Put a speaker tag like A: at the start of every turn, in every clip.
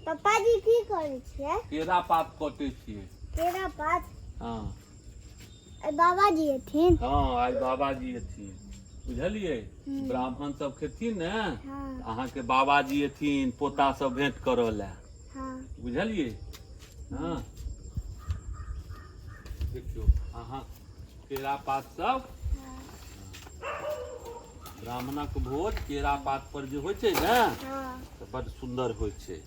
A: पप्पा जी की करै छियै?
B: केरा पात कटै छियै।
A: केरा पात?
B: हँ।
A: आइ बाबाजी एथिन?
B: हँ, आइ बाबाजी एथिन, बुझलियै? ब्राह्मण सब खेथिन ने।
A: हँ।
B: अहाँके बाबाजी एथिन, पोता सब भेंट करऽ लए।
A: हँ।
B: बुझलियै? हँ, देखियौ, अहाँ केरा पात सब ब्राह्मणक भोज केरा पात पर जे होइ छै ने, तऽ बड सुन्दर होइ छै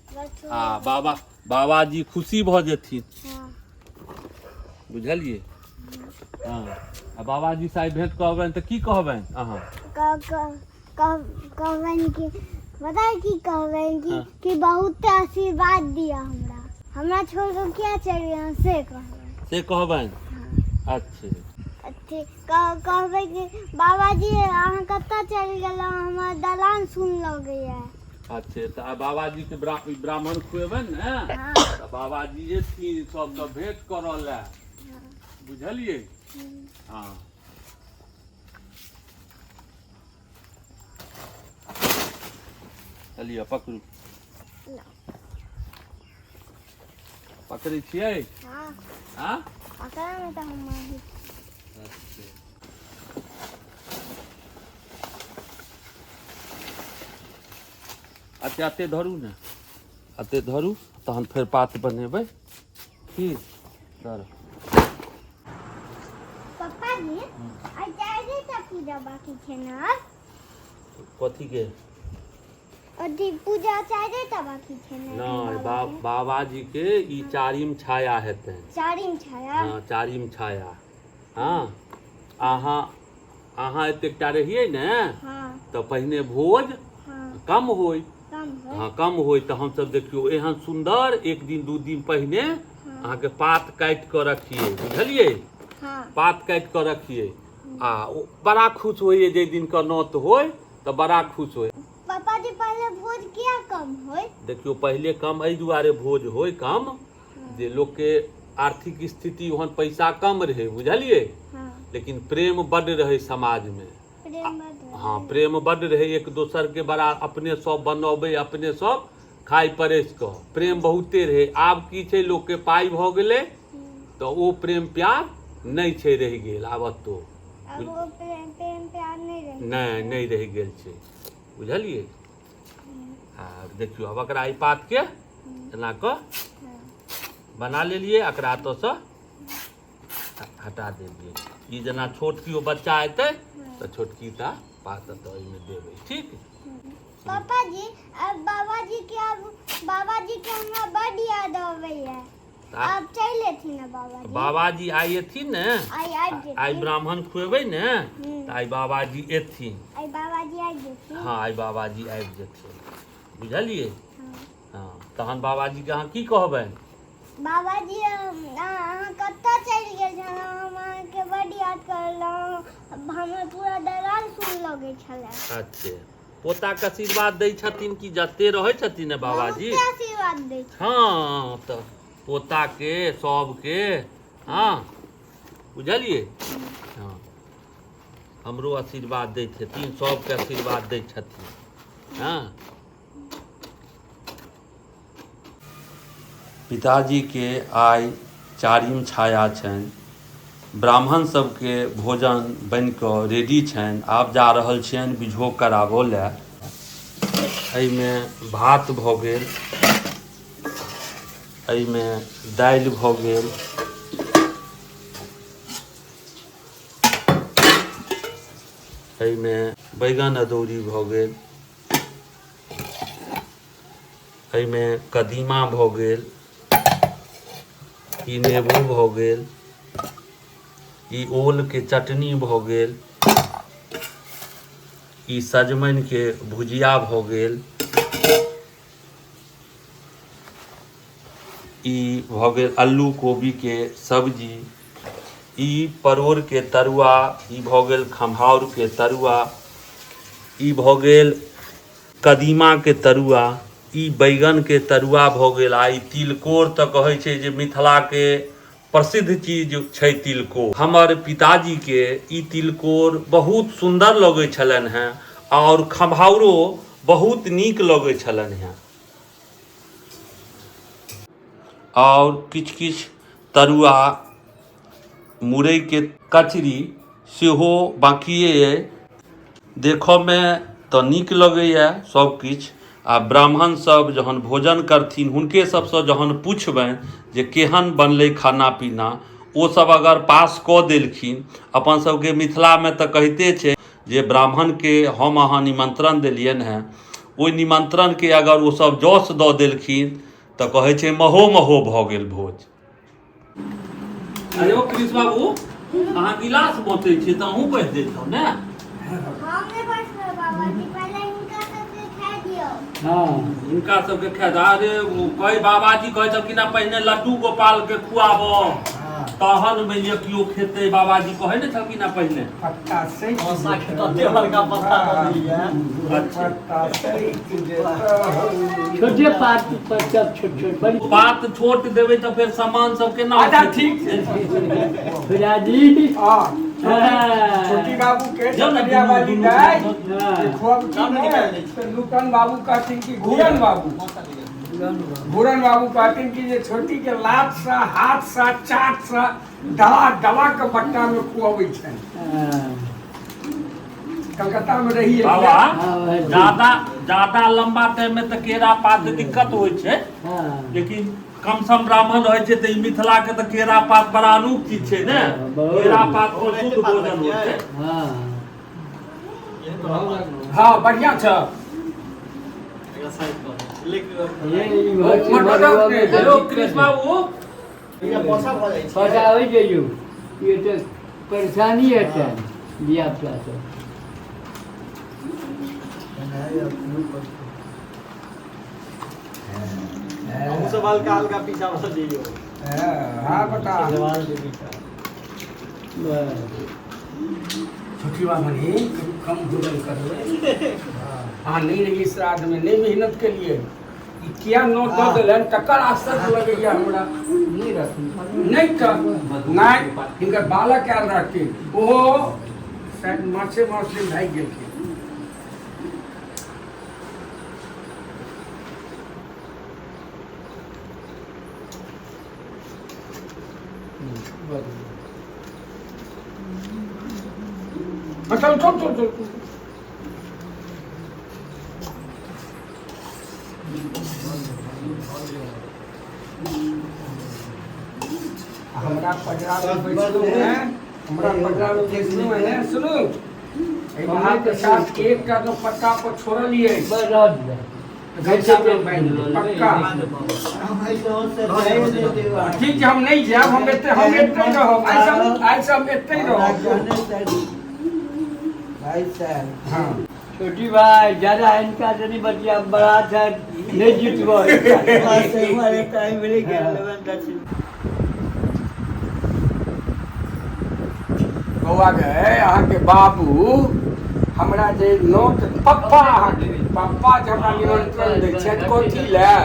B: आ बाबा बाबाजी खुशी भऽ जेथिन। बुझलियै? हँ, आ बाबाजी से आइ भेंट कहबनि तऽ की कहबनि अहाँ?
A: कहबनि कि, पता है की कहबनि कि कि बहुत आशीर्वाद दिअ, हमरा हमरा छोड़ कऽ किया चलि गेलहुँ, से कहबनि।
B: से कहबनि? अच्छा।
A: अथी कहबै कि बाबाजी, अहाँ कतऽ चलि गेलहुँ? हमर दलान सुन लगैया।
B: अच्छा, तऽ आइ बाबाजीके ब्राह्मण खुएबनि ने, तऽ बाबाजी एथिन सबसँ भेंट करऽ लए, बुझलियै? हँ। लिअ, पकड़ू। पकड़ै छियै?
A: हँ।
B: आँ?
A: पकड़ऽमे तऽ हम माहिर।
B: अच्छा, एते धरू ने, एते धरू, तहन फेर पात बनेबै। की धरू।
A: पप्पा जी, आइ चारि टा पूजा बाकी छै ने?
B: कथी के?
A: अथी पूजा चारि टा बाकी छै ने?
B: नहि, बाबाजी के ई चारिम छाया हेतनि।
A: चारिम छाया?
B: हँ, चारिम छाया। हँ, अहाँ अहाँ एतेकटा रहियै ने, तऽ पहिने भोज कम होय।
A: कम होय।
B: हँ, कम होय, तऽ हमसब देखियौ, एहन सुन्दर एक दिन 2 दिन पहिने अहाँके पात काटि कऽ रखियै, बुझलियै? पात काटि कऽ रखियै आ ओ बड़ा खुश होइए। जाहि दिन के नौत होय तऽ बड़ा खुश होय।
A: पापा जी, पहले भोज किया कम होय?
B: देखियौ, पहिले कम एहि दुआरे भोज होय कम जे लोकके आर्थिक स्थिति ओहन, पैसा कम रहै, बुझलियै? लेकिन प्रेम बड्ड रहै समाजमे।
A: प्रेम बड्ड रहै।
B: हँ, प्रेम बड्ड रहै एक दोसरके। बड़ा अपने सब बनबै, अपने सब खाइ परसि कऽ, प्रेम बहुते रहै। आब की छै, लोकके पाइ भऽ गेलै तऽ ओ प्रेम प्यार नहि छै रहि गेल आब एतौ।
A: आब ओ प्रेम प्रेम प्यार नहि रहि
B: नहि, नहि रहि गेल छै, बुझलियै? आ देखियौ, आब एकरा एहि पातके एना कऽ बना लेलियै, एकरा एतऽसँ हटा देलियै। ई जेना छोट केओ बच्चा एतै तऽ छोटकी टा पात एतऽ एहिमे देबै, ठीक?
A: पापा जी, अब बाबा जी के, अब बाबा जी के हमरा बड याद अबैया। आब चलि एथिन ने बाबा जी?
B: बाबाजी आइ एथिन ने।
A: आइ आबि जेथिन।
B: आइ ब्राह्मण खुएबै ने, तऽ आइ बाबाजी एथिन।
A: आइ बाबाजी आबि जेथिन।
B: हँ, आइ बाबाजी आबि जेथिन, बुझलियै? हँ, तहन बाबाजीके अहाँ की कहबनि?
A: बाबाजी, अहाँ कतऽ चलि गेल छलहुँ? हम अहाँके बड्ड याद करलहुँ, हमर पूरा दलान सुन लगै छलै।
B: अच्छे, पोताके आशीर्वाद दै छथिन कि जते रहै छथिन ने बाबाजी?
A: बहुते आशीर्वाद दै छथिन।
B: हँ, तऽ पोताके सबके, हँ, बुझलियै? हँ, हमरो आशीर्वाद दैत हेथिन, सबके आशीर्वाद दै छथिन। हँ। पिताजीके आइ चारिम छाया छनि। ब्राह्मण सबके भोजन बनि कऽ रेडी छनि। आब जा रहल छियनि बिझोग कराबऽ लए। एहिमे भात भऽ गेल, एहिमे दालि भऽ गेल, एहिमे बैगन अदौरी भऽ गेल, एहिमे कदीमा भऽ गेल, ई नेबो भऽ गेल, ई ओलके चटनी भऽ गेल, ई सजमनिके भुजिया भऽ गेल, ई भऽ गेल अल्लू कोबीके सब्जी, ई परोड़के तरुआ, ई भऽ गेल खम्हाउरके तरुआ, ई भऽ गेल कदीमाके तरुआ, ई बैगनके तरुआ भऽ गेल आ ई तिलकोर। तऽ कहै छै जे मिथिलाके प्रसिद्ध चीज छै तिलकोर। हमर पिताजीके ई तिलकोर बहुत सुन्दर लगै छलनि हेँ आओर खम्हाउरो बहुत नीक लगै छलनि हेँ। आओर किछु किछु तरुआ, मुरैके कचरी सेहो बाँकिए अइ। देखऽमे तऽ नीक लगैए सब किछु। आ ब्राह्मण सब जहन भोजन करथिन, हुनके सबसँ जहन पुछबनि जे केहन बनलै खाना पीना, ओ सब अगर पास कऽ देलखिन। अपन सबके मिथिलामे तऽ कहिते छै जे ब्राह्मणके हम अहाँ निमन्त्रण देलियनि हेँ, ओहि निमन्त्रणके अगर ओ सब जस दऽ देलखिन तऽ कहै छै महो महो भऽ गेल भोज। अरे कृष्ण बाबू, अहाँ गिलास बँटै छियै तऽ अहूँ बाँटि दैतहुँ ने।
A: हम नहि बैसबै बाबाजी, पहिले हिनका सबके खाय दियौ।
C: हँ,
B: हिनका सबके खाय। अरे ओ कहै बाबाजी कहै छलखिन हँ पहिने लड्डू गोपाल के खुआबो तहन मानि लिअ केओ खेतै। बाबाजी कहै ने छलखिन हँ पहिने।
D: पत्ता सैत
E: मौसा के तते बड़का पत्ता दऽ देलियै।
B: अच्छा।
D: पत्ता सैत जेतौ।
C: छोटे पात पर सब छोट छोट बड़ी।
B: पात छोट देबै तऽ फेर सामान सब केना
D: अच्छा,
B: उठेतै?
D: ठीक छै।
C: फिराजी।
D: हाँ, छोटी बाबू के
B: जाउ ने,
D: कन्या
B: दुनू-
D: वाली
B: दुनू-
D: दाइ
C: हाँ।
D: जे खुअबथिन ने, तऽ लुटन बाबू कहथिन कि घूरन बाबू, घूरन बाबू कहथिन कि जे छोटी के लात से हाथ से चाट से दवा दवा के बट्टा में खुअबै छनि।
C: हाँ।
D: कलकत्ता में रही।
B: बाबा,
C: हाँ, भाई।
B: ज्यादा ज्यादा लंबा टाइम में तऽ केरा पात दिक्कत होइ छै, लेकिन कम सम ब्राह्मण होइ छै तऽ ई मिथिला के तऽ केरा पात बड़ा अनूप चीज छै ने।
C: हाँ, बहुत।
B: केरा पात पर शुद्ध भोजन होइ छै।
C: हाँ।
D: हाँ, बढ़िया छ।
C: ये इम्हर से
D: मटर
C: इम्हर
D: के-
B: हेलो कृष्ण बाबू।
C: पता होइ जइयौ, ये तऽ परेशानी हेतै धिया पुता सब।
E: हमहूँ सब हल्का हल्का पीछा भऽ जइयौ।
D: हाँ, बता।
E: देवाल के पीछा।
C: बस।
D: छोटी बाबा कम भोजन करबै। अहाँ नहि रहियै श्राद्धमे, नहि मेहनत केलियै। ई किया नोत दऽ देलनि तकर आश्चर्य लगैया हमरा।
C: नहि रहथिन।
D: नहि तऽ नहि, हिनकर बालक आयल रहथिन, ओहो शायद मासे मास दिन भागि गेलखिन। हाँ, चल चल चल चल। हमरा पजरा में बैसलहुँ हैं, हमरा पजरा में बैसलहुँ हैं। सुनू, एहि महाप्रसाद के एकटा जो पत्ता पर छोड़लियै
C: बस, रह दिअ।
D: गमछा में बान्हि लेब, पक्का। ठीक छै, हम नहि जायब, हम एते, हम एते रहब। आइ सब, आइ सब एते रहब।
F: भाई साहब।
D: हाँ।
C: छोटी भाई, ज्यादा इनका से नहीं बचिया, बड़ा छै, नहीं जीतबो।
F: टाइम मिल गेल।
D: बौआ गे, अहाँके बाबू हमरा जे नोट, पप्पा, अहाँके पप्पा जे हमरा निमंत्रण दै छथि, कथी लए,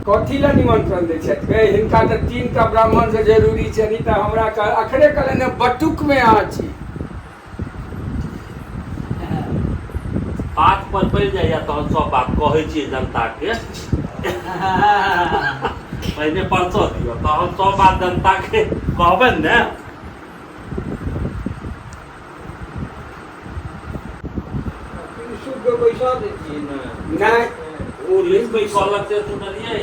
D: कथी लए निमंत्रण दै छथि गे? हिनका तऽ तीन टा ब्राह्मण से जरूरी छै, नहि तऽ हमरा अखने कहलनि ने, बटुकमे अहाँ छी।
B: बात पर पड़ि जाइए तहन सब बात कहै छियै जनताके। पहिने परसऽ दिअ, तहन सब बात जनताके कहबनि ने।
D: नहि।
B: ओ लिखबै कहलक से सुनलियै,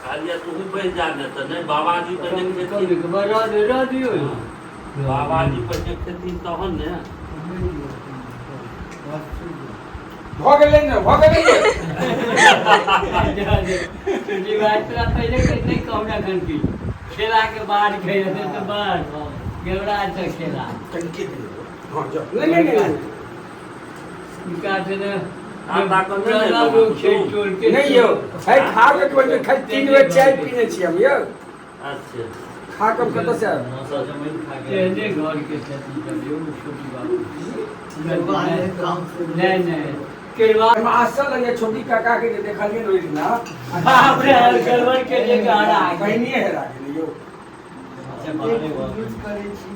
B: कहलियै तूहू बैस जा ने, तऽ नहि, बाबाजी पहिने खेथिन।
C: रह दियौ, रह दियौ।
B: बाबाजी पहिने खेथिन तहन ने।
D: भऽ गेलै ने, भऽ गेलै ने।
C: छोटी भाई, तोरा पहिले के नहीं कहू ना घंटी, खेला के बाद खेल तऽ बस गेवरा छै खेला।
D: टंकी दियौ। हँ, जाउ। नहि नहि नहि नहि।
C: हिनका से ने
B: आटा कमे नहि
C: पुराना
B: लेलहुँ।
C: लोग छै टोल के।
D: नहि यौ, है खा के कोइ खाली 3 बेर चाय पीने छी हम यौ।
B: अच्छा।
D: खा कऽ हम कतऽ से आयब?
C: तेहने घर के छथिन सब यौ छोटी बाबू। नहीं नहीं, केरवा।
D: हम आश्चर्य लगे छोटी काका के जे देखलियै ओहि दिना।
C: बाप रे, गड़बड़ के जे गहरा।
D: बहिनिए हेरा गेलै यौ।
F: यूज करै छी।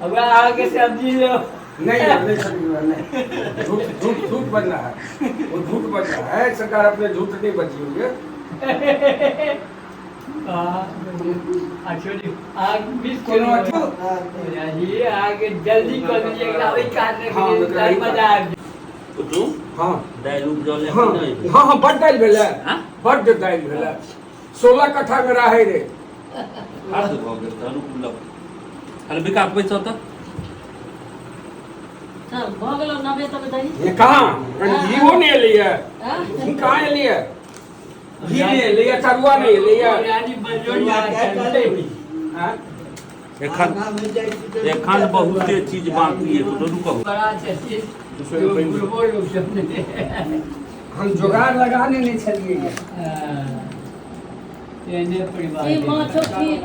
C: हमरा अहाँके सब्जी लो।
D: नहीं यार, नहीं छोटी बाबा, नहीं, झूठ झूठ झूठ बज रहा है, वो झूठ बज रहा है। सरकार अपने झूठ नहीं बजी हुई है।
C: आ छोड़ी आ मिस
D: कोनो अथी
C: ये आगे जल्दी कर दीजिए एकरा ओहि काज
D: हाँ,
C: रखिए
D: एकरा
C: मजा आबि जायत।
B: कुटुम
D: हँ
B: दालि उपजल
D: हँ
B: कि नहि
D: हँ हँ, बड्ड दालि भेलै।
B: हाँ?
D: बड्ड दालि भेलै, 16 कट्ठा मे रहै रे।
B: हद भऽ गेल तहन उपलब। अरे विकास, बैसऽ तऽ।
G: चल, भऽ गेलौ नबे तबे दही।
D: ये कहाँ घीओ नहि एलैए?
G: आँ?
D: घी कहाँ एलैए? घी नहि एलैए, तरुआ नहि एलैए।
C: रानी बजोरी आ चलते।
D: आँय?
B: एखन एखन बहुते चीज बाकी है, कुटुम, रुकू।
C: बड़ा छथिन गुरबो लोक सब ने।
D: हम जोगाड़ लगा लेने छलियै।
C: हाँ, तेहने परिवार
G: ई माछो ठीक।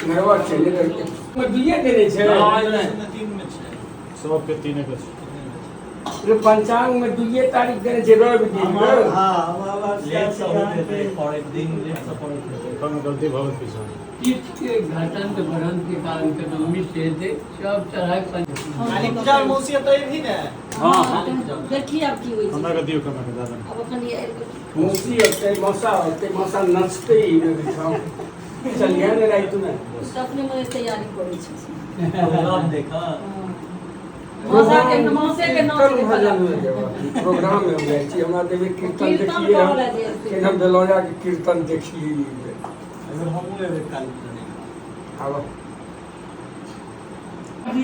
D: गड़बड़ छै ने, मे दुइये देने छै।
B: नहि नहि।
H: सबके तीने के छै।
D: रे, पंचांग में दुइये तारीख देने छै, रवि दिन रे।
F: हँ, अमावस्या।
E: लेट से होइत हेतै, पड़ैत दिन लेट से पड़ैत हेतै।
H: एखन गलती भऽ गेल पीछा।
C: किछके घटन बढ़न के कारण के मिस हेतै सब तरहक।
E: काली पूजा मे मौसी एतऽ एबही ने?
B: हँ हँ।
G: देखी आब की होइ छै।
H: हमरा के दियौ कना के दादा।
G: आब एखन ई आबि गेल।
D: मौसी होतै, मौसा होतै, मौसा नचतै ई ने बिछाओ चलिए ने रातिमे।
G: तऽ अपने मने तैयारी करै छै।
E: प्रोग्राम देख।
G: हँ। मौसा के, मौसे के नाच
D: कीर्तन
G: देखऽ
D: भजन मे
G: लए।
D: जेबै, प्रोग्राम मे हम जाइ छी, हमरा देबै कीर्तन।
G: कीर्तन
D: देखिए
G: करऽ
D: हम
G: लए जेबै।
D: केना बेलौजा के कीर्तन देखिए।
E: एहिबेर हमहूँ एबै काली पूजा देख।
D: आब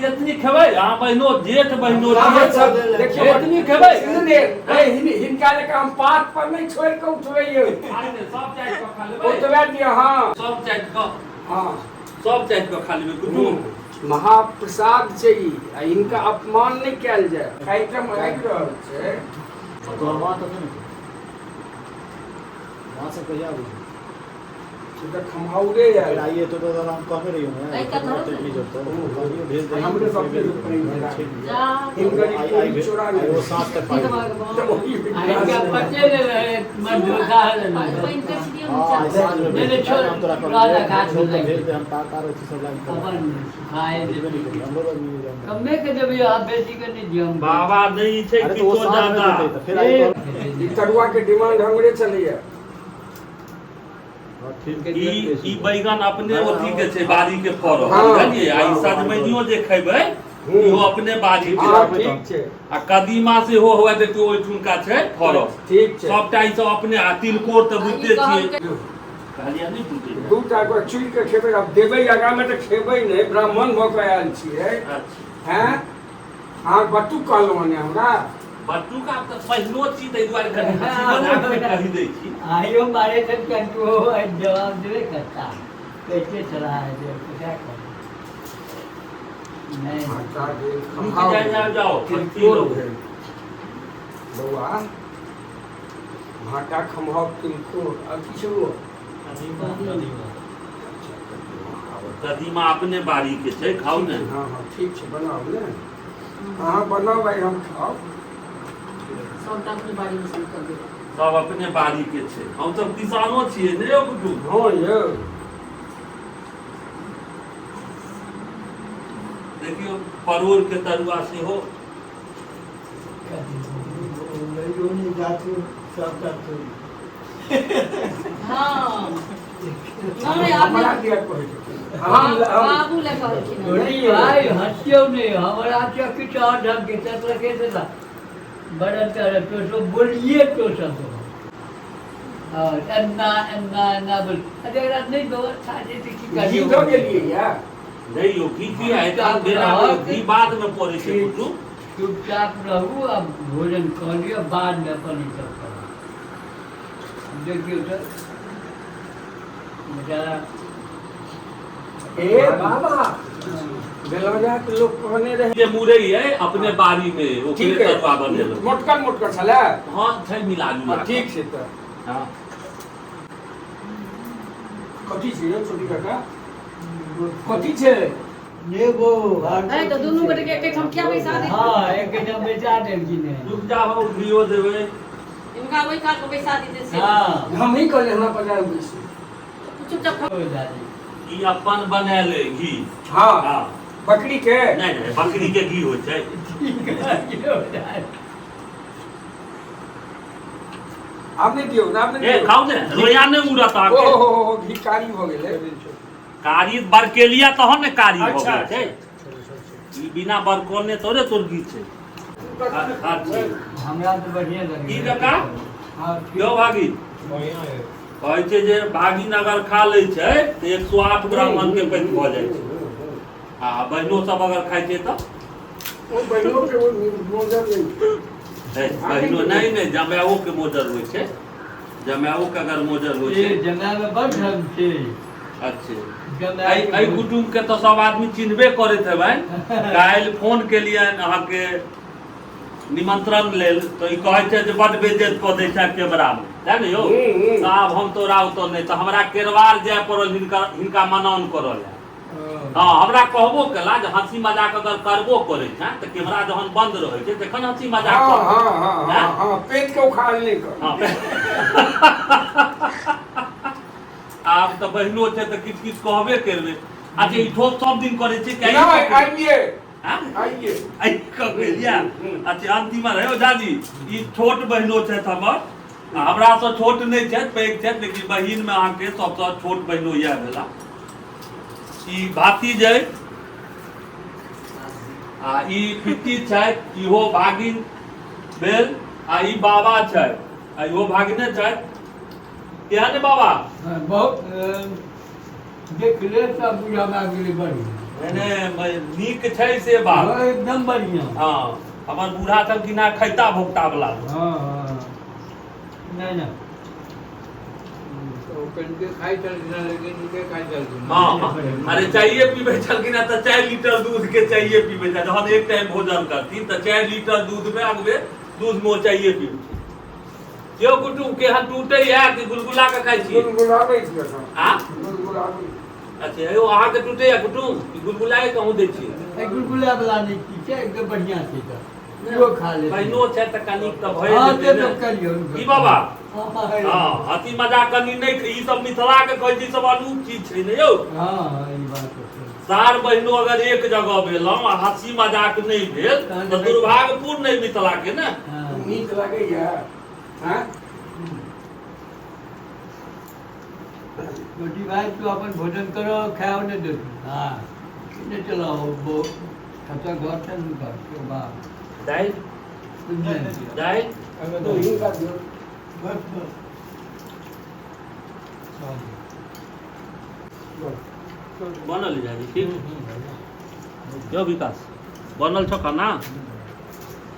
B: एतनी खेबै अहाँ, बहिनो, जेठ बहिनो।
D: अहाँ सब देखियौ।
B: एतनी खेबै।
D: सुनू ने, ए, हिनका लेके हम पात पर नहि छोड़ि कऽ उठबै यौ।
B: सब चाटि कऽ खा लेबै।
D: ओतबे दिअ, हँ।
B: सब चाटि कऽ।
D: हँ।
B: सब चाटि कऽ खा लेबै कुटुम।
D: महाप्रसाद छै ई, आ हिनका अपमान नहि कयल जाय। आइटम आबि रहल छै।
H: तोहर माँ कखन एतौ? माँ सब कहिया आबै छै?
D: से तऽ खम्हाउरे आयल।
H: आइए एतौ तऽ हम कहने रहियौ ने।
G: अइ कथी?
H: ओतेक नहि जरूरत कहलियौ, भेज दही।
D: हमरे सबके रुपैआ।
H: छै नहि।
G: जा।
D: हिनकर ई
H: आइ
D: पूरी
H: आइ
D: चोरा
H: आइ
D: लेलकै।
H: ओ साँझ तक पाइ
G: ई तऽ भगवान।
D: तऽ ओही
C: आ हिनका पते नहि रहै, मन धोखा होलै।
G: पानि कछि दियौ
H: हँ, आइ
G: नीचा।
H: साँझमे
C: नहि,
H: भेज
C: नहि,
H: दे।
C: छोड़,
H: हम तोरा
C: राजा
H: कहलियौ,
C: घाट
H: छोड़
C: मे
H: तऽ
C: लागि
H: भेज दे, हम तार तार अथी सब लाइन
C: अपन सुखाए
H: भेजबे नहि
C: देबै।
H: करियै, हमरो लग मिल जाए।
C: कमे के देबै अहाँ, बेसी के नहि दियौ।
B: बाबा, नहि छै
H: अरे तऽ ओ
B: किछो
H: साँझमे
B: ज्यादा।
H: देतै तऽ फेर आइ तोहर
D: ई तरुआ के डिमांड हमरे चलैया।
H: हँ, ठीक।
B: ई ई बैगन अपने ओथी के छै, बाड़ी के फड़ल। बुझलियै? आ ई सजमनियो जे खेबै, इहो अपने बाड़ी के।
D: हँ, ठीक छै।
B: आ कदीमा सेहो हुए, देखियौ, ओहिठुनका छै फड़ल।
D: ठीक छै।
B: सबटा ई सब अपने। आ तिलकोर तऽ बुझिते
G: आ ई
B: छियै।
G: कहलकै-
B: कहलियै नहि टूटै।
D: दू टा के चुनि के खेबै। आब देबै आगामे तऽ खेबै नहि, ब्राह्मण भऽ कऽ आयल छियै।
B: अच्छा।
D: हैं, अहाँ बट्टू कहलहुँ ने हमरा?
B: बट्टू का तऽ पहिनो छी, ताहि दुआरे कनि हँसी मजाक मे कहि दै छी।
C: आइयो मारे छन कंटू, जवाब देबे करता, कैसे चला है जे क्या करें नहीं।
D: आटा भेल,
B: रुकि
D: खम्हाउर
B: जाउ, जाउ, जाउ।
D: तिलकोर भेल। बौआ, भाटा, खम्हाउर, तिलकोर आ की छै ओ?
E: कदीमा, कदीमा।
B: कदीमा अपने बाड़ी के छै, खाउ ने।
D: हँ हँ, ठीक छै, बनाउ ने, अहाँ बनाउ, आइ हम खाउ।
G: सबटा अपने बाड़ी मे कर देबै।
B: सब अपने बाड़ी के छै, हम सब किसानो छियै ने यौ कुटुम।
D: हँ यौ।
B: देखियौ, परोड़ के तरुआ सेहो।
F: सबटा तोड़ि
G: हँ, नहि।
D: हमरा
G: आब
D: किया कहै छथिन? हम
G: बाबू लए कहलखिन हँ।
D: नहीं यौ।
C: भाई, हंसियो नहीं, हमारा क्या कुछ और ढंग के चल रखे थे ना बड़न कर तो सो बोलिए तो सब और अन्ना अन्ना अन्ना बोल। अरे एकरा नहीं व्यवस्था छै तऽ की
D: घी
C: करियौ?
D: दऽ गेलियै या?
B: नहि यौ, घी की है बेरा, घी बाद मे पड़ै छै कुटुम।
C: चुपचाप रहू आ भोजन कऽ लिअ, बादमे अपन ई सब करब। देखियौ तऽ बेचारा।
D: ए बाबा, बेलौजा के लोक कहने रहे।
B: जे मुरई है अपने बाड़ी में, ओकरे
D: ठीक है।
B: तरुआ बनेलहुँ।
D: मोटकर मोटकर छलै?
B: हँ, छै मिला जुला
D: हँ,
B: कऽ।
D: ठीक छै तऽ।
B: हँ।
D: कथी छै यौ छोटी काका, कथी छै?
F: नेबो आर।
G: है तऽ दुनू गोटे के एकेठाम किया बैसा दे?
C: हँ, एक बैसा देलखिन हेँ।
B: रुक जाओ, घियो देबै।
G: हिनका ओहि कात पर बैसा दिते से।
C: हँ।
D: हम ही कहलियै, हमरा बाजार मे बैसू।
G: चुपचाप खा।
C: ओ दादी।
B: ई अपन बनायल अइ घी।
D: हँ।
B: हँ।
D: बकरी के?
B: नहि नहि, बकरी के घी होइ छै।
C: ठीक है, दादी।
D: आब नहि दियौ, आब नहि
B: ए
D: दियौ।
B: खाउ ने, रोया नहि उड़त
D: ओ
B: अहाँके।
D: हो हो हो, घी कारी भऽ गेलै।
B: कारी बरकेलिया तहन ने कारी भऽ
E: अच्छा,
B: गेल छै। ई बिना बरकोने थोड़े तोर घी छै। अच्छा।
C: हमरा तऽ बढ़िआँ लगै।
B: की काका?
C: हँ, ठीक।
B: यौ भागी,
E: बढ़िआँ है।
B: कहै छै जे भागिन अगर खा लै छै तऽ 108 ब्राह्मण के पैठ भऽ जाइ छै, आ बहिनो सब अगर खाइ छै तऽ
D: ओ बहिनो के ओ मोजर नहि छै।
B: हे, बहिनो नहि, नहि, जमाओ के मोजर होइ छै, जमाओ के अगर मोजर होइ
C: ए
B: छै।
C: जमायमे बड़ धर्म छै।
B: अच्छे।
C: जमाय
B: एहि एहि कुटुम्ब के तऽ सब आदमी चिन्हबे करैत हेबनि। काल्हि फोन केलियनि अहाँके निमंत्रण लेल, तऽ ई कहै छै जे बड्ड बेइज्जत कऽ दै छै कैमरामे, सएह ने यौ? तऽ आब हम तोरा ओतऽ नहि, तऽ हमरा केरवार जाय पड़ल हिनका हिनका मनान करऽ लए। हँ, हमरा कहबो केला जे हँसी मजाक अगर करबो करै छै तऽ कैमरा जहन बंद रहै छै तखन हँसी मजाक
D: हँ
B: कर।
D: हँ हँ हँ हँ, पेट के उखाड़ नहि कर।
B: हँ, आब तऽ बहिनो छै तऽ किछु किछु कहबे करबै। अच्छा, ई ठोप सब दिन करै छै कि
D: नहि, आइए।
B: आँ?
D: आइए।
B: एहि कऽ गेल या। अच्छा, अंतिम रहे झाजी, ई छोट बहिनो छथि हमर, आ हमरासँ छोट नहि छथि, पैघ छथि, लेकिन बहिनमे अहाँके सबसँ छोट बहिनो इएह भेला। ई भातिज अइ आ ई पित्ती छथि, इहो भागिन भेल, आ ई बाबा छथि आ इहो भागिने छथि। केहन अइ बाबा?
C: हँ, बहुत देखले तऽ बुझामे आबि गेलै बढ़िआँ।
B: नहि नहि, नीक छै से बात।
C: हँ, एकदम बढ़िआँ।
B: हँ, हमर बूढ़ा सब किना खैता भोगता वाला लोक।
C: हँ हँ, नहि नहि।
E: ओ कनिके खाइ छलखिन हँ, लेकिन नीके खाइ छलखिन।
B: हँ, अरे चाइए पीबै छलखिन हँ तऽ 4 लीटर दूध के चाइए पीबै छल। जहन एक टाइम भोजन करथिन तऽ 4 लीटर दूध मे अगबे दूध मे ओ चाइए पीबै। यौ कुटुम, केहन टूटैया कि गुलगुला के खाइ छी?
D: गुलगुलाबै छी एखन।
B: आ?
D: गुलगुलाबै।
B: अच्छा यौ, अहाँके टूटैया कुटुम कि गुलगुलाए कहूँ दै छियै?
C: एहि गुलगुला वाला नहि की छै, एकदम बढ़िआँ छै, तऽ इहो खा ले।
B: बहिनो छै तऽ कनिक तऽ भए
C: हँ,
B: जेतै
C: से
B: ने।
C: तऽ करियौ।
B: की बाबा?
C: हँ।
B: हँ, हँसी मजाक कनि नहि, ई सब मिथिला के कहै छै, ई सब अनूप चीज छै ने यौ।
C: हँ हँ, ई बात तऽ छै।
B: सार बहिनो अगर एक जगह भेलहुँ आ हँसी मजाक नहि भेल तऽ दुर्भाग्यपूर्ण नहि मिथिला के ने।
C: हँ।
D: नीक लगैया? हँ।
C: छोटी भाई, तू अपन भोजन करो, खाओ नहीं दे। हाँ, नहीं चलाओ, वो खतरा घर से नहीं कर बाप।
B: दालि।
C: नहीं।
B: दालि।
D: तो हिनका दियौ।
F: बस बस।
B: बनल जाइ ठीक यौ विकास, बनल छौ खाना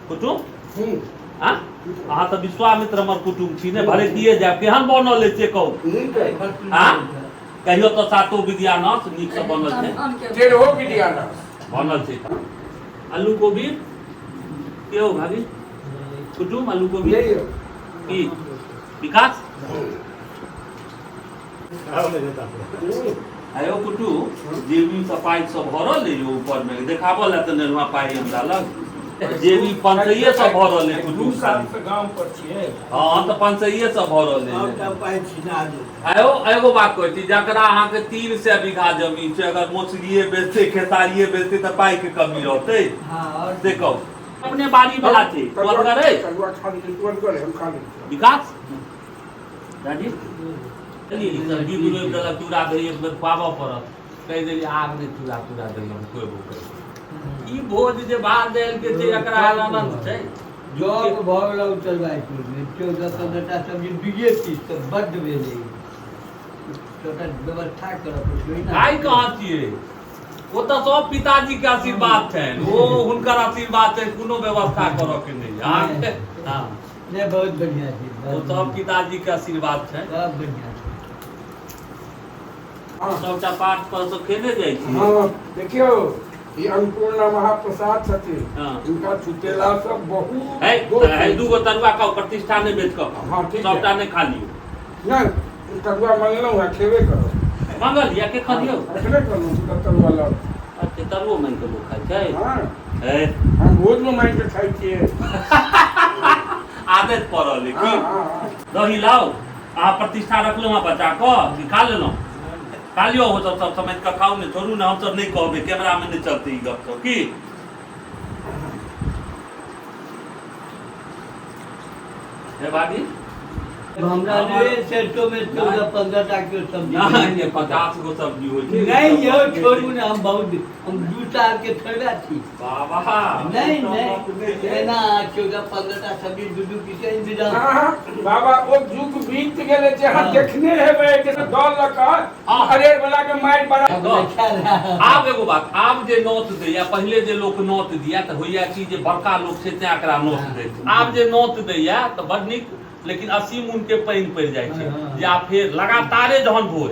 B: कुटुम?
D: हूँ।
B: आ अहाँ तऽ विश्वामित्र हमर कुटुम छी ने, भरतिये जायब। केहन बनल अछि से कहू।
D: नीक अइ।
B: आ कहियो तऽ सातो विद्यानाथ नीकसँ बनल छै।
D: तेरहो विद्यालय
B: बनल छै। आलू कोबी के भाभी कुटुम, आलू कोबी?
D: नहि यौ।
B: की विकास? आयो कुटु, जेबी सब पाइ सब भरल अइ यौ ऊपर मे, देखाबऽ लए तऽ नहि पाइ हमरा लग, जेबी 500 सब भरल अइ
E: 2
B: कुटुम।
E: साल से गाम पर छियै।
B: हँ, तऽ 500 सब भरल अइ।
F: सबटा पाइ छिना जेतै।
B: आयो एगो बात कहै छी, जकरा अहाँके 300 बीघा जमीन छै, अगर मौसरीए बेचतै, खेसारिए बेचतै तऽ पाइके कमी रहतै?
C: हाँ, और
B: से कहू, अपने बाड़ी वाला छै, तुरंत अइ।
D: तरुआ खा लै, तुरंत करे, हम खा लै छी।
B: विकास दादी, चलिए, ई सब्जी रोपि देलक, चूड़ा दही एक बेर खुआबऽ पड़त। कहि देली आब नहि चूड़ा तूड़ा दही हम खुएबो करी। ई भोज जे भात दालि के छै, एकरा आनंद छै।
C: जग भऽ गेलौ चलबाइपुरमे 14 15टा सब्जी, दुइए पीस तऽ बड्ड भेलै, सबटा व्यवस्था करऽ पड़तै ने।
B: आइ कहाँ छियै, ओ तऽ सब पिताजी के आशीर्वाद छनि, ओ हुनकर आशीर्वाद छै, कोनो व्यवस्था करऽ के नहि अहाँके। हँ।
C: नहि, बहुत बढ़िआँ छै।
B: ओ सब पिताजी के आशीर्वाद छनि।
C: सब बढ़िआँ छै।
D: हँ।
B: सबटा पाठ पर तऽ खेने जाइ छी।
D: हँ, देखियौ, ई अन्नपूर्णा महाप्रसाद छथिन।
B: हँ।
D: हिनका छुटेला से बहुत
B: है
D: दोष
B: है।
D: होइ
B: दूगो
D: छै।
B: तरुआ खाउ, प्रतिष्ठा नहि बेच कऽ खाउ।
D: हँ, ठीक
B: सबटा
D: है।
B: नहि खा लियौ।
D: नहि, तरुआ मंगलहुँ हँ, खेबे करब।
B: मंगल या के खा लियौ।
D: एखने कहलहुँ दूटा तरुआ लाउ।
B: अच्छा, तरुओ मांगि कऽ लोक खाइ छै?
D: हँ।
B: है।
D: हम भोजमे मांगि कऽ खाइ छियै।
B: आदत पड़ल अइ।
D: हँ।
B: की?
D: हँ हँ।
B: दही लाउ। अहाँ प्रतिष्ठा रखलहुँ हँ बचा कऽ कि खा लेलहुँ? खा लियौ, ओ सब सब समझि कऽ खाउ ने, छोड़ू ने, हमसब नहि कहबै, कैमरामे नहि चलतै ई गप सब। की हे भाभी?
C: हमरा नहि सरिसो में 14-15 टा के सब्जी।
B: नहि नहि, 50 गो सब्जी होइ छै।
C: नहि यौ, छोड़ू ने, हम बहुत, हम 2 साल के थोड़बे छी।
B: बाबा।
C: नहीं नहीं, एना 14-15 टा सब्जी 2-2 पीस के इंतजाम।
D: हाँ, बाबा, ओ युग बीत गेलै जे अहाँ देखने हेबै जे दल लऽ कऽ अरेर वाला के मारि बड़ा।
B: आब एगो बात, आब जे नोत दैया, पहिले जे लोक नोत दिया तऽ होइया कि जे बड़का लोक छै तें एकरा नोत दै छै। आब जे नोत दैया तऽ बड नीक, लेकिन 80 मून के पानि पड़ि जाइ छै या फेर लगातारे जहन भोज,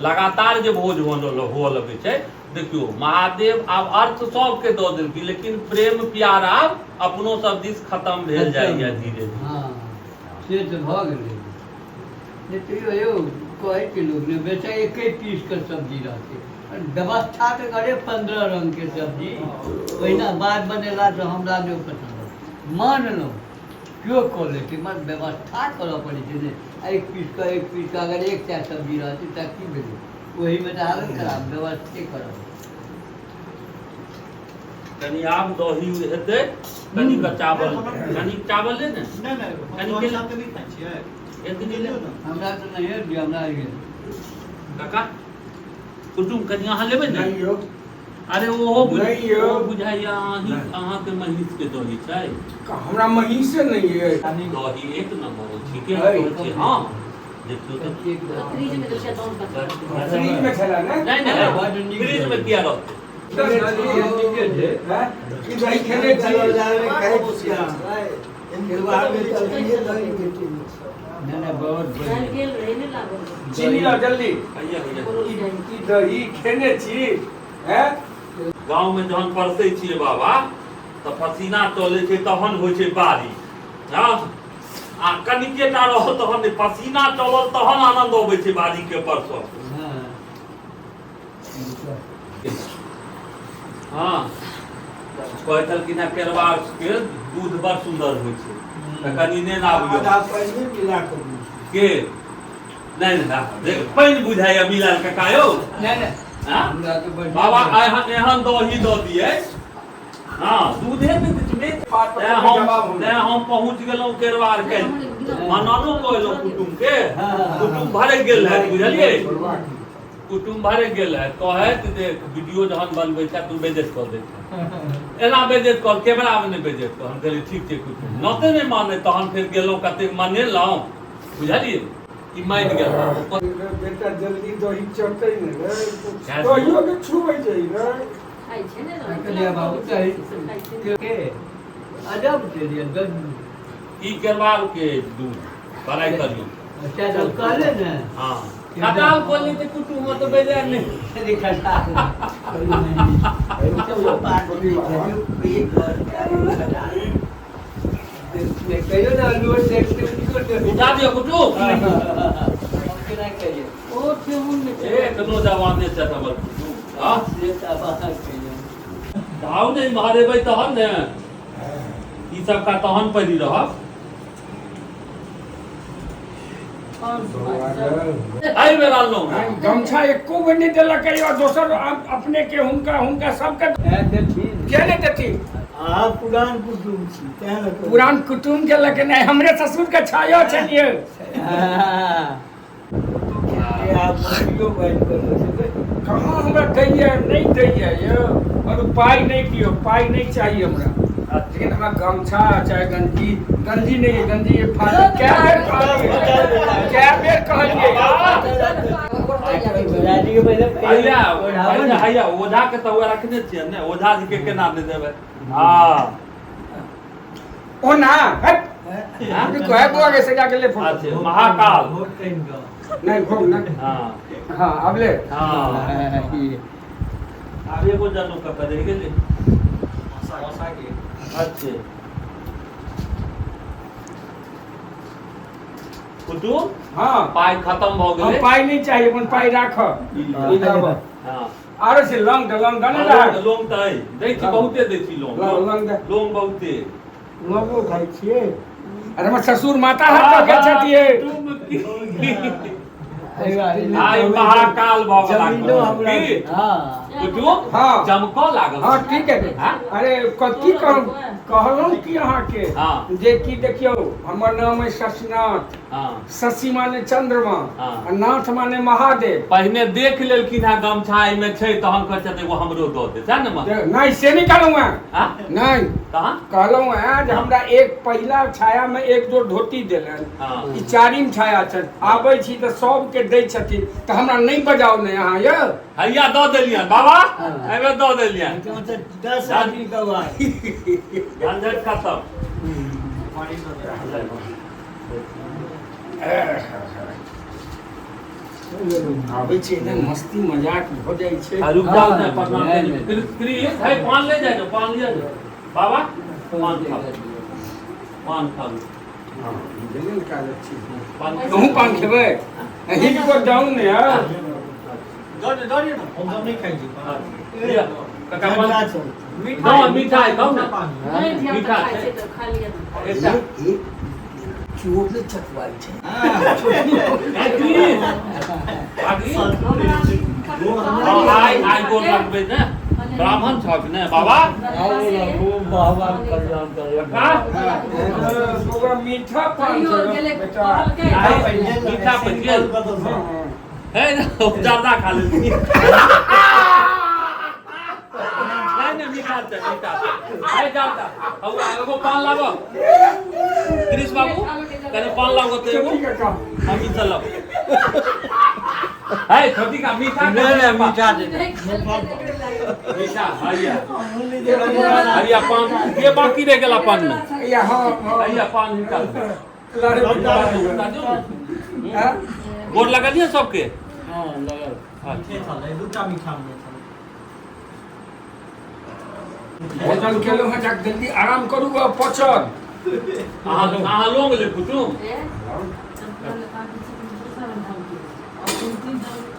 B: लगातार जे भोज हुअ लगै छै। देखियौ, महादेव आब अर्थ सबके दऽ देलखिन, लेकिन प्रेम प्यार आब अपनो सब दिस खत्म भेल जाइया धीरे धीरे।
C: हँ, से तऽ भऽ गेलै। नहि तैयो यौ, कहै छै लोक ने, बेचा एके पीस के सब्जी रहतै, व्यवस्था तऽ करे 15 रंग के सब्जी। ओहिना बाद बनेलासँ हमरा नहि पसन्द, मानलहुँ केओ कऽ लेतै, मगर व्यवस्था करऽ पड़ै छै ने। एक पीस के, एक पीस के अगर एकटा सब्जी रहतै तऽ की भेलै? ओहिमे तऽ हालत खराब, व्यवस्थे करऽ।
B: कनि आब दही हेतै, कनि चावल, कनि चावल ले ने।
E: नहि नहि,
B: कनि
E: हम
B: केला।
E: दही तऽ नहि खाइ छियै।
B: एतनी ले।
C: हमरा तऽ नहिए दिअ, हमरा आबि गेल।
B: काका, कुटुम, कनि अहाँ लेबै ने?
D: नहि यौ।
B: अरे ओहो बुझ
D: नहि यौ।
B: ओहो बुझाइया अहीं अहाँके महिष के दही छै।
D: हमरा महिषे नहि अइ।
B: दही एक नंबर है, ठीके
D: है।
B: कहै छी। हँ, देखियौ तऽ।
G: फ्रिज में देखिए तहन कतऽ।
D: फ्रिज में छलै ने?
B: नहि नहि,
C: बड्ड नीक।
B: फ्रिज में किया रहतै?
C: नीके छै।
D: हैं? ई दही खेने छी?
C: नहि नहि, बहुत
G: दालि
C: बढ़िआँ।
G: गेल रहै, नहि लागल।
D: चीनी लाउ जल्दी।
B: हैया हैया।
G: कोनो
D: ई ई दही खेने छी हैं?
B: गाँव में जहन परसै छियै बाबा तऽ पसीना चलै छै, तहन होइ छै बारिश। हँ, आ कनिके टा रहल तहन नहि, पसीना चलल तहन आनंद अबै छै बाड़ी के परसऽ।
C: हँ।
B: हँ, कहै छलखिन हेँ केरवार के दूध बड़ सुन्दर होइ छै, तऽ कनि ने आबियौ।
F: आधा पानि मिला कऽ दूध।
B: के नहि नहि, देख, पानि बुझाइया मिलायल काका यौ।
C: नहि नहि।
B: हँ?
C: हमरा तऽ बढ़िआँ।
B: बाबा, एहन एहन दही दऽ दियै। हँ, दूधे नहि दै छै।
D: बात पर
B: तें हम
D: जवाब हमरा।
B: तें हम पहुँच गेलहुँ केरवार के, मनानो कहलहुँ कुटुम के। कुटुम भरे गेल है, बुझलियै? कुटुम भरे गेल है, कहैत जे वीडियो जहन बनबै छै तू बेइज्जत कऽ दै छै, एना बेइज्जत कर, कैमरामे नहि बेइज्जत कर। हम कहलियै ठीक छै कुटुम, नते नहि माने, तहन फेर गेलहुँ, कतेक मनेलहुँ, बुझलियै? ई मानि गेल।
D: बेटा, जल्दी दही चटै ने रे, दहियो के छुबै छै रे।
G: खाइ छै ने।
C: कहलियै बाबू दही
G: खाइ छै ने।
C: के अजब देलियै गज।
B: ई केरवार के दूध बड़ाइ करियौ।
C: अच्छा, जब कहले ने।
B: हँ, खटाल बोलली तऽ कुटुम तऽ बेजाय नहि।
C: अरे खटाल कहियो ने, आलू
B: उठा दियौ कुटुम।
C: केना कहियो?
G: ओ ठेहुन में छै।
B: एखनो जवाने छथि हमर कुटुम। हँ।
C: से तऽ आब अहाँ कहियौ।
B: धाउ ने, इम्हर एबै तहन ने ई सबका, तहन पढ़ि रहब। एहि बेर अनलहुँ हेँ।
D: गमछा एको बेर नहि देलक और दोसर अपने के, हुनका हुनका सबके।
C: है देथिन।
D: किया नहि देथिन?
F: अहाँ पुरान कुटुम छी तें ने कहै।
D: पुरान कुटुम के लगे नहि, हमरे ससुर के छाया छलियै।
C: हाँ।
F: जे आब मुर्गियो बाजि कऽ देबै।
D: कहाँ हमरा दैया? नहि दैया यौ, और पाइ नहि दियौ, पाइ नहि चाही हमरा, लेकिन हमरा गमछा चाहे गंजी, गंजी नहीं है, गंजी ये फाटल। कै बेर कहलियै, कै बेर कहलियै?
C: राजी के पहिले
B: हैया।
C: ओढ़ाबो ने।
B: हैया, ओझा के तऽ वएह रखने छियै ने, ओझा जी के केना नहि देबै? हँ।
D: ओना हट कहे बौआ के सजा के ले फोटो।
B: अच्छा, महाकाल।
C: भोट कहि दो।
D: नहीं, भोग ना।
B: हँ।
D: हाँ, अब ले।
B: हँ, आब एगो जनउ कतऽ रहि गेलै? अच्छे कुटुम।
D: हाँ।
B: पाइ खतम भऽ
D: हम
B: गेलै।
D: पाइ नहीं चाहिए, अपन पाइ राख, ई लाबऽ।
B: हँ।
D: आरो से लौंग दे, लौंग दे ने राख।
B: लौंग तऽ अइ, दै छी, बहुते दै छी लौंग।
D: लौंग दे।
B: लौंग बहुते।
F: लौंगो खाइ छियै?
D: अरे, हमर ससुर माता हाथ के छथिए।
B: आइ महाकाल भऽ गेला।
F: जमीनो हमरा
B: की?
C: हाँ।
B: कुटुम
D: हाँ।
B: चमकऽ लागल।
D: हाँ ठीक है।
B: हाँ?
D: अरे कथी कहलहुँ की अहाँके
B: हाँ।
D: जे कि देखियौ हमर नाम है शशिनाथ।
B: हाँ।
D: शशि माने चंद्रमा
B: हाँ।
D: आ नाथ माने महादेव।
B: पहिने देख लेलखिन हँ गमछा एहिमे छै, तहन कहै छथि एगो हमरो दऽ दे, सएह ने माँ?
D: नहीं से नहीं कहलहुँ हैं।
B: हाँ?
D: नहीं
B: तहन
D: कहलहुँ हैं जे हमरा एक पहिला छाया में एक जोड़ धोती देलनि।
B: हाँ।
D: ई चारिम छाया छनि, आबै छी तऽ सबके दै छथिन, तऽ हमरा नहि बजाउ ने अहाँ यौ।
B: हैया दऽ देलियनि बाबा, एहिमे दऽ देलियनि।
F: 10 आदमी कौआ
B: झंझट खतम।
D: आबै छै एकदम मस्ती मजाक भऽ जाइ छै।
B: आ रुक जाओ ने, प्रणाम
C: नहीं,
B: करी।
C: नहीं।
B: क्रिस, है पान ले जाए, पान लिया जाओ बाबा, पान खाओ, पान खाओ।
D: हाँ, भेलै ने काज अच्छी।
B: पान।
D: अहूँ पान खेबै? हिनको जाउ ने यार।
E: दऽ दे, दऽ दे ने। हम सब नहि खाइ छी।
B: लिअ, काका पान।
E: झगड़ा छै।
B: हँ, मिठाई खाउ ने।
G: नहि, धिया
B: मीठा
G: पुता खाइ
B: छै।
G: छै तऽ खा लिअ ने।
B: एकटा।
F: चोर नहि चकवाइ छै।
B: ए, क्रिस, भागी। हँ, आइ आइ गोर लगबै ने, ब्राह्मण छक ने बाबा।
C: भगवान कल्याण करे।
B: काका
D: बौआ मीठा पान
G: कहियो
D: छै
G: गेलै
D: बेटा।
G: कहलकै।
B: आइ मीठा पचि गेल।
D: हाँ, हाँ।
B: है ज्यादा खा लेलखिन। नहीं नहीं, मीठा छै, मीठा छै। है ज्यादा। हौ, एगो पान लाबो गिरीश बाबू, कनि पान लाबो तऽ एगो।
D: छोटी काका।
B: हम ई चलब है छोटी का मीठा।
C: नहीं नहीं, मीठा दे।
G: नहि खेलकै तऽ एकरे लागल।
B: मीठा हैया हैया पान के बाकी रह गेला पान में।
D: या हाँ हाँ।
B: हैया पान हिनका।
D: लड़े
B: दू।
D: हाँ?
B: गोर लगलियै सबके?
C: हाँ लगल।
E: मीठे छलै, दूटा मीठा मे छलै।
D: भोजन केलहुँ हँ, जाके जल्दी आराम करू आ पचल।
B: अहाँ अहाँ लोंग ले कुटुम।
G: ए, चम्पा लगा के छै, दोसर रंग के। और तीन तीन रंग।